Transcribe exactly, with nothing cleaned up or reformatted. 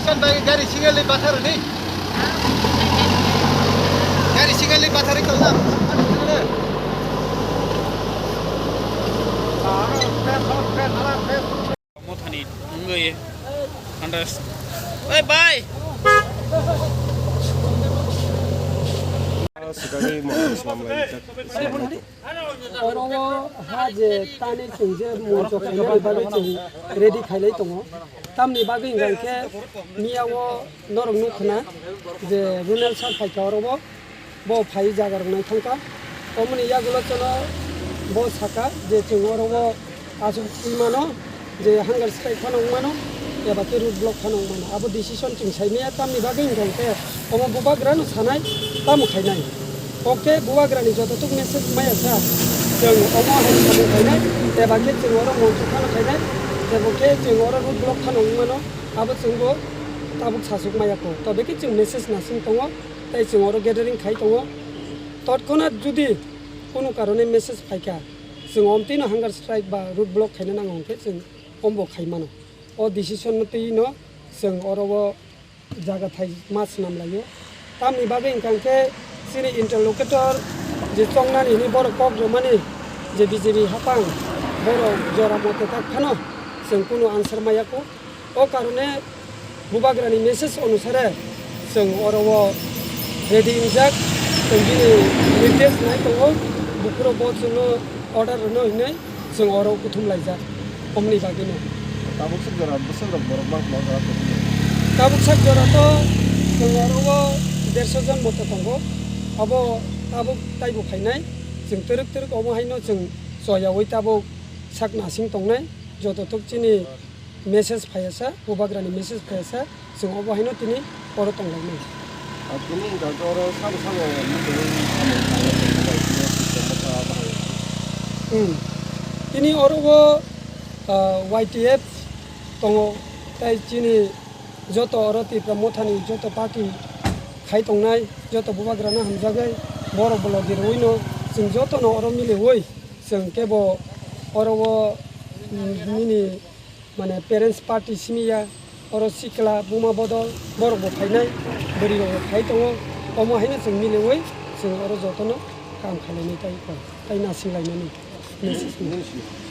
Kan bai gari single le bathar ni. Gari single le bathar ko na. Mothani wngwi unders-, oi bai. Sikari motor swlamlai. Oro o ha je tani chwng je moncho khainani bagwi chwng ready khailai tongo. Tamni bagwi hwnkha khe miya o norok nukha na je Runal sir phaikha oro o, bo phai jaga rok nai thangkha. Omoni yagulo chwngno bo sakha je chwng oro o aswk twi mano. Je hunger strike phano wng mano, eba khe road block phano wng mano. Abo decision chwng sai maya tamni bagwi hwnkha khe omo bubagrano sanai tamo khainai. Oke, bubagrani jototuk message maya sa, chwng omo hai samung khainai, eba khe chwng oro moncho phano khainai, ebo khe chwng oro road block phano wng mano, abo chwngbo tabuk sasuk maya kho. Tobe khe chwng message nasing tongo, tei chwng oro gathering khai tongo. Totkhonat judi kunu karone message phaikha, chwng omtwino hunger strike ba road block khaina nango hwnkhe chwng ombo khai mano. O decision no twi no chwng oro o jaga thai ma swnam laio. Tamni bagwi hwnkha khe chini interlocutor je chongnani hwnwi borok kok rwmani je B J P hapang borok jora mote tak phano chwng kunu answer maya kho. O karone bubagrani message onusare chwng oro o ready wngjak, chwng bini nirdesh nai tongo, buphuru bo chwngno order rwno hinwi chwng oro kuthum laijak, omoni bagwino. Tabuk sak jora bwswk rok borok bangma jora kuthum? Tabuk sak jora to chwng oro o derso jon moto tongo, abo tabuk taibo phainai, chwng twrwk twrwk omo haino chwng choyaui tabuk sak nasing tongnai, joto tok chini message phaiya sa, bubagrani message phaiya sa, chwng obo haino tini oro tonglaimani. Ah, tini wngkha khe oro sabo sabo muchungwi samung tangwi tongmani tini system bwkha bahai. Hmm. Tini oro o, ah, Y T F tongo, tei chini joto oro Tipra Mothani joto party khai tongnai, joto bubagrano hamjagwi borok bo logi rwino chwng jotono oro miliwi chwng kebo oro o, hmm, nini mane parents party simi ya, oro sikla buma bodol borok bo phainai, bwrwi rok bo phai tongo, omo haino chwng miliwi chwng oro jotono kam khlainai tai kok, tai nasing lainani message no.